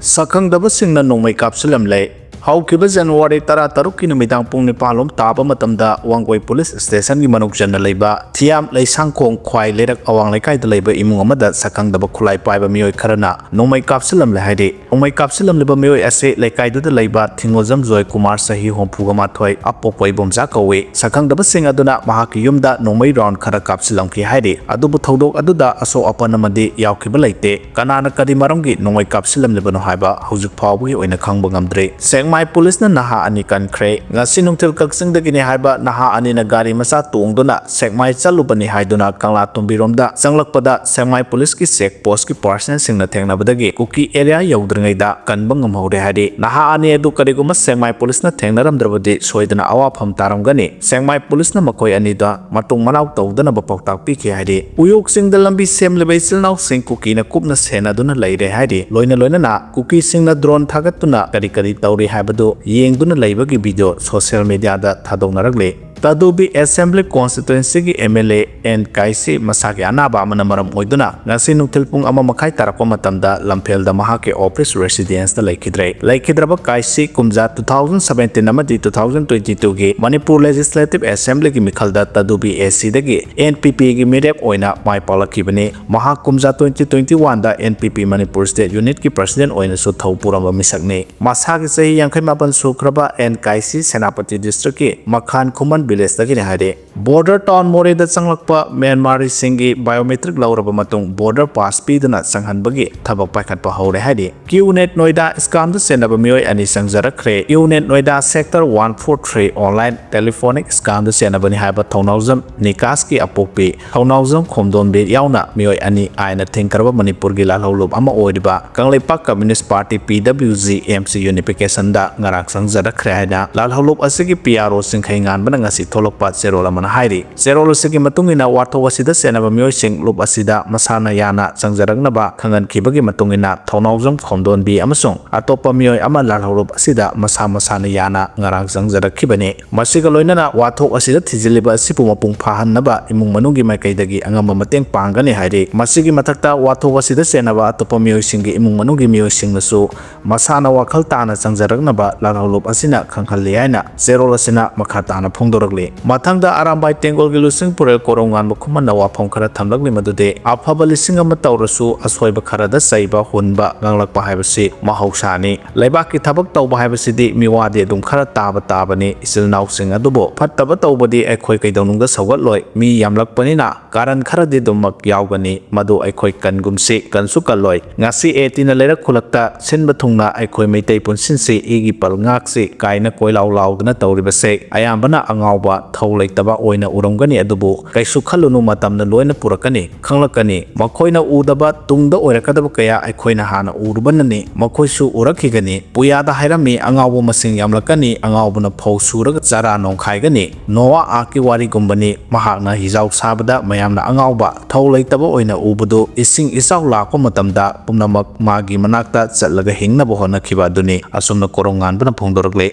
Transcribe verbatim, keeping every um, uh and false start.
ꯁꯛꯈꯪꯗꯕꯁꯤꯡꯅ ꯅꯣꯡꯃꯩ ꯀꯥꯞꯁꯤꯜꯂꯝꯂꯦ꯫ ꯍꯧꯈꯤꯕ ꯖꯅꯋꯥꯔꯤ ꯇꯔꯥꯇꯔꯨꯛꯀꯤ ꯅꯨꯃꯤꯗꯥꯡ ꯄꯨꯡ ꯅꯤꯄꯥꯟ ꯂꯣꯝ ꯇꯥꯕ ꯃꯇꯝꯗ ꯋꯥꯡꯒꯣꯏ ꯄꯨꯂꯤꯁ ꯁ꯭ꯇꯦꯁꯟꯒꯤ ꯃꯅꯨꯡ ꯆꯟꯅ ꯂꯩꯕ ꯊꯤꯌꯥꯝ ꯂꯩꯁꯥꯡꯈꯣꯡ ꯈ꯭ꯋꯥꯏ ꯂꯩꯔꯛ ꯑꯋꯥꯡ ꯂꯩꯀꯥꯏꯗ ꯂꯩꯕ ꯏꯃꯨꯡ ꯑꯃꯗ ꯁꯛꯈꯪꯗꯕ ꯈꯨꯠꯂꯥꯏ ꯄꯥꯏꯕ ꯃꯤꯑꯣꯏ ꯈꯔꯅ ꯅꯣꯡꯃꯩ ꯀꯥꯞꯁꯤꯜꯂꯝꯂꯦ ꯍꯥꯏꯔꯤ꯫ ꯅꯣꯡꯃꯩ ꯀꯥꯞꯁꯤꯜꯂꯝꯂꯤꯕ ꯃꯤꯑꯣꯏ ꯑꯁꯤ ꯂꯩꯀꯥꯏꯗꯨꯗ ꯂꯩꯕ ꯊꯤꯡꯉꯣꯖꯝ ꯖꯣꯏ ꯀꯨꯃꯥꯔ, ꯆꯍꯤ ꯍꯨꯝꯐꯨꯒ ꯃꯥꯊꯣꯏ, ꯑꯄꯣꯛꯄ ꯏꯕꯣꯝꯆꯥ ꯀꯧꯏ꯫ ꯁꯛꯈꯪꯗꯕꯁꯤꯡ ꯑꯗꯨꯅ ꯃꯍꯥꯛꯀꯤ ꯌꯨꯝꯗ ꯅꯣꯡꯃꯩ ꯔꯥꯎꯟ ꯈꯔ ꯀꯥꯞꯁꯤꯜꯂꯝꯈꯤ ꯍꯥꯏꯔꯤ꯫ ꯑꯗꯨꯕꯨ ꯊꯧꯗꯣꯛ ꯑꯗꯨꯗ ꯑꯁꯣꯛ ꯑꯄꯟ ꯑꯃꯗꯤ ꯌꯥꯎꯈꯤꯕ ꯂꯩꯇꯦ꯫ ꯀꯅꯥꯅ ꯀꯔꯤ ꯃꯔꯝꯒꯤ ꯅꯣꯡꯃꯩ ꯀꯥꯞꯁꯤꯜꯂꯝꯂꯤꯕꯅꯣ ꯍꯥꯏꯕ ꯍꯧꯖꯤꯛ ꯐꯥꯎꯕꯒꯤ ꯑꯣꯏꯅ ꯈꯪꯕ ꯉꯝꯗ꯭ꯔꯤ꯫ ꯁꯦꯛꯃꯥꯏ ꯄꯨꯂꯤꯁꯅ ꯅꯍꯥ ꯑꯅꯤ ꯀꯟꯈ꯭ꯔꯦ꯫ ꯉꯁꯤ ꯅꯨꯡꯊꯤꯜ ꯀꯛꯆꯤꯡꯗꯒꯤꯅꯤ ꯍꯥꯏꯕ ꯅꯍꯥ ꯑꯅꯤꯅ ꯒꯥꯔꯤ ꯃꯆꯥ ꯇꯣꯡꯗꯨꯅ ꯁꯦꯛꯃꯥꯏ ꯆꯠꯂꯨꯕꯅꯤ ꯍꯥꯏꯗꯨꯅ ꯀꯪꯂꯥꯇꯣꯝꯕꯤꯔꯣꯝꯗ ꯆꯪꯂꯛꯄꯗ ꯁꯦꯛꯃꯥꯏ ꯄꯨꯂꯤꯁꯀꯤ ꯆꯦꯛ ꯄꯣꯁꯀꯤ ꯄꯥꯔꯁꯅꯦꯜꯁꯤꯡꯅ ꯊꯦꯡꯅꯕꯗꯒꯤ ꯀꯨꯀꯤ ꯑꯦꯔꯤꯌꯥ ꯌꯧꯗ꯭ꯔꯤꯉꯩꯗ ꯀꯟꯕ ꯉꯝꯍꯧꯔꯦ ꯍꯥꯏꯔꯤ꯫ ꯅꯍꯥ ꯑꯅꯤ ꯑꯗꯨ ꯀꯔꯤꯒꯨꯝꯕ ꯁꯦꯛꯃꯥꯏ ꯄꯨꯂꯤꯁꯅ ꯊꯦꯡꯅꯔꯝꯗ꯭ꯔꯕꯗꯤ ꯁꯣꯏꯗꯅ ꯑꯋꯥꯐꯝ ꯇꯥꯔꯝꯒꯅꯤ꯫ ꯁꯦꯛꯃꯥꯏ ꯄꯨꯂꯤꯁꯅ ꯃꯈꯣꯏ ꯑꯅꯤꯗ ꯃꯇꯨꯡ ꯃꯅꯥꯎ ꯇꯧꯗꯅꯕ ꯄꯥꯎꯇꯥꯛ ꯄꯤꯈꯤ ꯍꯥꯏꯔꯤ꯫ ꯎꯌꯣꯛ ꯆꯤꯡꯗ ꯂꯝꯕꯤ ꯁꯦꯝꯂꯤꯕ ꯏꯆꯤꯜ ꯏꯅꯥꯎꯁꯤꯡ ꯀꯨꯀꯤꯅ ꯀꯨꯞꯅ ꯁꯦꯟꯅꯗꯨꯅ ꯂꯩꯔꯦ ꯍꯥꯏꯔꯤ꯫ ꯂꯣꯏꯅ ꯂꯣꯏꯅꯅ ꯀꯨꯀꯤꯁꯤꯡꯅ ꯗ꯭ꯔꯣꯟ ꯊꯥꯒꯠꯇꯨꯅ ꯀꯔꯤ ꯀꯔꯤ ꯇꯧꯔꯤ ꯍꯥꯏꯕꯗꯨ ꯌꯦꯡꯗꯨꯅ ꯂꯩꯕꯒꯤ ꯚꯤꯗꯤꯑꯣ ꯁꯣꯁꯤꯌꯦꯜ ꯃꯤꯗꯤꯌꯥꯗ ꯊꯥꯗꯣꯛꯅꯔꯛꯂꯤ꯫ ꯇꯗꯨꯕꯤ ꯑꯦꯁꯦꯝꯕ꯭ꯂꯤ ꯀꯣꯟꯁꯇꯤꯇ꯭ꯋꯦꯟꯁꯤꯒꯤ M L A N Kayisii ꯃꯁꯥꯒꯤ ꯑꯅꯥꯕ ꯑꯃꯅ ꯃꯔꯝ ꯑꯣꯏꯗꯨꯅ ꯉꯁꯤ ꯅꯨꯡꯊꯤꯜ ꯄꯨꯡ ꯑꯃ ꯃꯈꯥꯏ ꯇꯥꯔꯛꯄ ꯃꯇꯝꯗ ꯂꯝꯐꯦꯜꯗ ꯃꯍꯥꯛꯀꯤ ꯑꯣꯐꯤꯁ ꯔꯦꯁꯤꯗꯦꯟꯁꯇ ꯂꯩꯈꯤꯗ꯭ꯔꯦ꯫ ꯂꯩꯈꯤꯗ꯭ꯔꯕ ꯀꯥꯏꯁꯤ ꯀꯨꯝꯖꯥ two thousand seventeen ꯑꯃꯗꯤ two thousand twenty twoꯒꯤ ꯃꯅꯤꯄꯨꯔ ꯂꯦꯖꯤꯁꯂꯦꯇꯤꯚ ꯑꯦꯁꯦꯝꯕ꯭ꯂꯤꯒꯤ ꯃꯤꯈꯜꯗ ꯇꯗꯨꯕꯤ ꯑꯦꯁꯤꯗꯒꯤ ꯑꯦꯟ ꯄꯤ ꯄꯤꯒꯤ ꯃꯤꯔꯦꯞ ꯑꯣꯏꯅ ꯃꯥꯏ ꯄꯥꯛꯂꯛꯈꯤꯕꯅꯤ꯫ ꯃꯍꯥꯛ ꯀꯨꯝꯖꯥ twenty twenty oneꯗ N P P Manipur state ꯌꯨꯅꯤꯠꯀꯤ ꯄ꯭ꯔꯁꯤꯗꯦꯟ ꯑꯣꯏꯅꯁꯨ ꯊꯧ ꯄꯨꯔꯝꯕ ꯃꯤꯁꯛꯅꯤ꯫ ꯃꯁꯥꯒꯤ ꯆꯍꯤ ꯌꯥꯡꯈꯩ ꯃꯥꯄꯟ ꯁꯨꯈ꯭ꯔꯕ ꯑꯦꯟ ꯀꯥꯏꯁꯤ ꯁꯦꯅꯥꯄꯇꯤ ꯗꯤꯁꯇ꯭ꯔꯤꯛꯀꯤ ꯃꯈꯥꯟ ꯈꯨꯃꯟ ꯚꯤꯂꯦꯖꯇꯒꯤꯅꯤ ꯍꯥꯏꯔꯤ꯫ ꯕꯣꯔꯗꯔ ꯇꯥꯎꯟ ꯃꯣꯔꯦꯗ ꯆꯪꯂꯛꯄ ꯃ꯭ꯌꯥꯟꯃꯥꯔꯤꯁꯤꯡꯒꯤ ꯕꯥꯏꯑꯣꯃꯦꯇ꯭ꯔꯤꯛ ꯂꯧꯔꯕ ꯃꯇꯨꯡ ꯕꯣꯔꯗꯔ ꯄꯥꯁ ꯄꯤꯗꯨꯅ ꯆꯪꯍꯟꯕꯒꯤ ꯊꯕꯛ ꯄꯥꯏꯈꯠꯄ ꯍꯧꯔꯦ ꯍꯥꯏꯔꯤ꯫ ꯀ꯭ꯌꯨꯅꯦꯠ ꯅꯣꯏꯗꯥ ꯁ꯭ꯀꯥꯝꯗ ꯆꯦꯟꯅꯕ ꯃꯤꯑꯣꯏ ꯑꯅꯤ ꯆꯪꯖꯔꯛꯈ꯭ꯔꯦ꯫ ꯀ꯭ꯌꯨꯅꯦꯠ ꯅꯣꯏꯗꯥ sector one four three online telephonic ꯁ꯭ꯀꯥꯝꯗ ꯆꯦꯟꯅꯕꯅꯤ ꯍꯥꯏꯕ ꯊꯧꯅꯥꯎꯖꯝ ꯅꯤꯀꯥꯁꯀꯤ ꯑꯄꯣꯛꯄꯤ ꯊꯧꯅꯥꯎꯖꯝ ꯈꯣꯝꯗꯣꯝꯕꯤ ꯌꯥꯎꯅ ꯃꯤꯑꯣꯏ ꯑꯅꯤ ꯑꯥꯏꯟꯅ ꯊꯤꯡꯈ꯭ꯔꯕ ꯃꯅꯤꯄꯨꯔꯒꯤ ꯂꯥꯜꯍꯧꯂꯨꯞ ꯑꯃ ꯑꯣꯏꯔꯤꯕ Kangleipak communist party, P W G, M C Unificationꯗ ꯉꯔꯥꯡ ꯆꯪꯖꯔꯛꯈ꯭ꯔꯦ ꯍꯥꯏꯅ ꯂꯥꯜꯍꯧꯂꯨꯞ ꯑꯁꯤꯒꯤ P R O ꯆꯤꯡꯈꯩ ꯉꯥꯟꯕꯅ ꯉꯁꯤ ꯊꯣꯛꯂꯛꯄ ꯆꯦꯔꯣꯜ ꯑꯃꯅ ꯍꯥꯏꯔꯤ꯫ ꯆꯦꯔꯣꯜ ꯑꯁꯤꯒꯤ ꯃꯇꯨꯡ ꯏꯟꯅ, ꯋꯥꯊꯣꯛ ꯑꯁꯤꯗ ꯆꯦꯟꯅꯕ ꯃꯤꯑꯣꯏꯁꯤꯡ ꯂꯨꯞ ꯑꯁꯤꯗ ꯃꯁꯥꯅ ꯌꯥꯅ ꯆꯪꯖꯔꯛꯅꯕ ꯈꯪꯍꯟꯈꯤꯕꯒꯤ ꯃꯇꯨꯡ ꯏꯟꯅ, ꯊꯧꯅꯥꯎꯖꯝ ꯈꯣꯝꯗꯣꯟꯕꯤ ꯑꯃꯁꯨꯡ ꯑꯇꯣꯞꯄ ꯃꯤꯑꯣꯏ ꯑꯃ ꯂꯥꯜꯍꯧꯂꯨꯞ ꯑꯁꯤꯗ ꯃꯁꯥ ꯃꯁꯥꯅ ꯌꯥꯅ ꯉꯔꯥꯡ ꯆꯪꯖꯔꯛꯈꯤꯕꯅꯤ꯫ ꯃꯁꯤꯒ ꯂꯣꯏꯅꯅ ꯋꯥꯊꯣꯛ ꯑꯁꯤꯗ ꯊꯤꯖꯤꯜꯂꯤꯕ ꯑꯁꯤꯕꯨ ꯃꯄꯨꯡ ꯐꯥꯍꯟꯅꯕ ꯏꯃꯨꯡ ꯃꯅꯨꯡꯒꯤ ꯃꯥꯏꯀꯩꯗꯒꯤ ꯑꯉꯝꯕ ꯃꯇꯦꯡ ꯄꯥꯡꯒꯅꯤ ꯍꯥꯏꯔꯤ꯫ ꯃꯁꯤꯒꯤ ꯃꯊꯛꯇ, ꯋꯥꯊꯣꯛ ꯑꯁꯤꯗ ꯆꯦꯟꯅꯕ ꯑꯇꯣꯞꯄ ꯃꯤꯑꯣꯏꯁꯤꯡꯒꯤ ꯏꯃꯨꯡ ꯃꯅꯨꯡꯒꯤ ꯃꯤꯑꯣꯏꯁꯤꯡꯅꯁꯨ ꯃꯁꯥꯅ ꯋꯥꯈꯜ ꯇꯥꯅ ꯆꯪꯖꯔꯛꯅꯕ ꯂꯥꯜꯍꯧꯂꯨꯞ ꯑꯁꯤꯅ ꯈꯪꯍꯜꯂꯤ ꯍꯥꯏꯅ ꯆꯦꯔꯣꯜ ꯑꯁꯤꯅ ꯃꯈꯥ ꯇꯥꯅ ꯐꯣꯡꯗꯣꯔꯛꯂꯤ꯫ ꯃꯊꯪꯗ ꯑꯔꯥꯝꯕꯥꯏ ꯇꯦꯡꯒꯣꯜꯒꯤ ꯂꯨꯆꯤꯡ ꯄꯨꯔꯦꯜ ꯀꯣꯔꯧꯉꯥꯟꯕ ꯈꯨꯃꯟꯅ ꯋꯥꯐꯝ ꯈꯔ ꯊꯝꯂꯛꯂꯤ, ꯃꯗꯨꯗꯤ ꯑꯐꯕ ꯂꯤꯁꯤꯡ ꯑꯃ ꯇꯧꯔꯁꯨ ꯑꯁꯣꯏꯕ ꯈꯔꯗ ꯆꯩꯕ, ꯍꯨꯟꯕ, ꯉꯥꯡꯂꯛꯄ ꯍꯥꯏꯕꯁꯤ ꯃꯍꯧꯁꯥꯅꯤ꯫ ꯂꯩꯕꯥꯛꯀꯤ ꯊꯕꯛ ꯇꯧꯕ ꯍꯥꯏꯕꯁꯤꯗꯤ ꯃꯤꯋꯥꯗꯤ ꯑꯗꯨꯝ ꯈꯔ ꯇꯥꯕ ꯇꯥꯕꯅꯤ꯫ ꯏꯆꯤꯜ ꯏꯅꯥꯎꯁꯤꯡ ꯑꯗꯨꯕꯨ ꯐꯠꯇꯕ ꯇꯧꯕꯗꯤ ꯑꯩꯈꯣꯏ ꯀꯩꯗꯧꯅꯨꯡꯗ ꯁꯧꯒꯠꯂꯣꯏ꯫ ꯃꯤ ꯌꯥꯝꯂꯛꯄꯅꯤꯅ ꯀꯥꯔꯟ ꯈꯔꯗꯤ ꯑꯗꯨꯃꯛ ꯌꯥꯎꯒꯅꯤ, ꯃꯗꯨ ꯑꯩꯈꯣꯏ ꯀꯟꯒꯨꯝꯁꯤ, ꯀꯟꯁꯨ ꯀꯜꯂꯣꯏ꯫ ꯉꯁꯤ ꯑꯦ ꯇꯤꯅ ꯂꯩꯔꯛ ꯈꯨꯂꯛꯇ ꯁꯤꯟꯕ ꯊꯨꯡꯅ ꯑꯩꯈꯣꯏ ꯃꯩꯇꯩ ꯄꯨꯟꯁꯤꯟꯁꯤ, ꯏꯒꯤ ꯄꯜ ꯉꯥꯛꯁꯤ ꯀꯥꯏꯅ ꯀꯣꯏꯂꯥꯎ ꯂꯥꯎꯗꯅ ꯇꯧꯔꯤꯕꯁꯦ ꯑꯌꯥꯝꯕꯅ ꯑꯉꯥꯎꯕ, ꯊꯧ ꯂꯩꯇꯕ ꯑꯣꯏꯅ ꯎꯔꯝꯒꯅꯤ, ꯑꯗꯨꯕꯨ ꯀꯩꯁꯨ ꯈꯜꯂꯨꯅꯨ, ꯃꯇꯝꯅ ꯂꯣꯏꯅ ꯄꯨꯔꯛꯀꯅꯤ, ꯈꯪꯂꯛꯀꯅꯤ꯫ ꯃꯈꯣꯏꯅ ꯎꯗꯕ ꯇꯨꯡꯗ ꯑꯣꯏꯔꯛꯀꯗꯕ ꯀꯌꯥ ꯑꯩꯈꯣꯏꯅ ꯍꯥꯟꯅ ꯎꯔꯨꯕꯅꯅꯤ, ꯃꯈꯣꯏꯁꯨ ꯎꯔꯛꯈꯤꯒꯅꯤ꯫ ꯄꯨꯌꯥꯗ ꯍꯥꯏꯔꯝꯃꯤ, "ꯑꯉꯥꯎꯕ ꯃꯁꯤꯡ ꯌꯥꯝꯂꯛꯀꯅꯤ, ꯑꯉꯥꯎꯕꯅ ꯐꯧ ꯁꯨꯔꯒ ꯆꯔꯥ ꯅꯣꯡꯈꯥꯏꯒꯅꯤ"꯫ ꯅꯣꯋꯥ ꯑꯥꯔꯛꯀꯤ ꯋꯥꯔꯤꯒꯨꯝꯕꯅꯤ꯫ ꯃꯍꯥꯛꯅ ꯍꯤꯖꯥꯎ ꯁꯥꯕꯗ ꯃꯌꯥꯝꯅ ꯑꯉꯥꯎꯕ, ꯊꯧ ꯂꯩꯇꯕ ꯑꯣꯏꯅ ꯎꯕꯗꯨ ꯏꯁꯤꯡ ꯏꯆꯥꯎ ꯂꯥꯛꯄ ꯃꯇꯝꯗ ꯄꯨꯝꯅꯃꯛ ꯃꯥꯒꯤ ꯃꯅꯥꯛꯇ ꯆꯠꯂꯒ ꯍꯤꯡꯅꯕ ꯍꯣꯠꯅꯈꯤꯕ ꯑꯗꯨꯅꯤ꯫ ꯑꯁꯨꯝꯅ ꯀꯣꯔꯧꯉꯥꯟꯕꯅ ꯐꯣꯡꯗꯣꯔꯛꯂꯤ꯫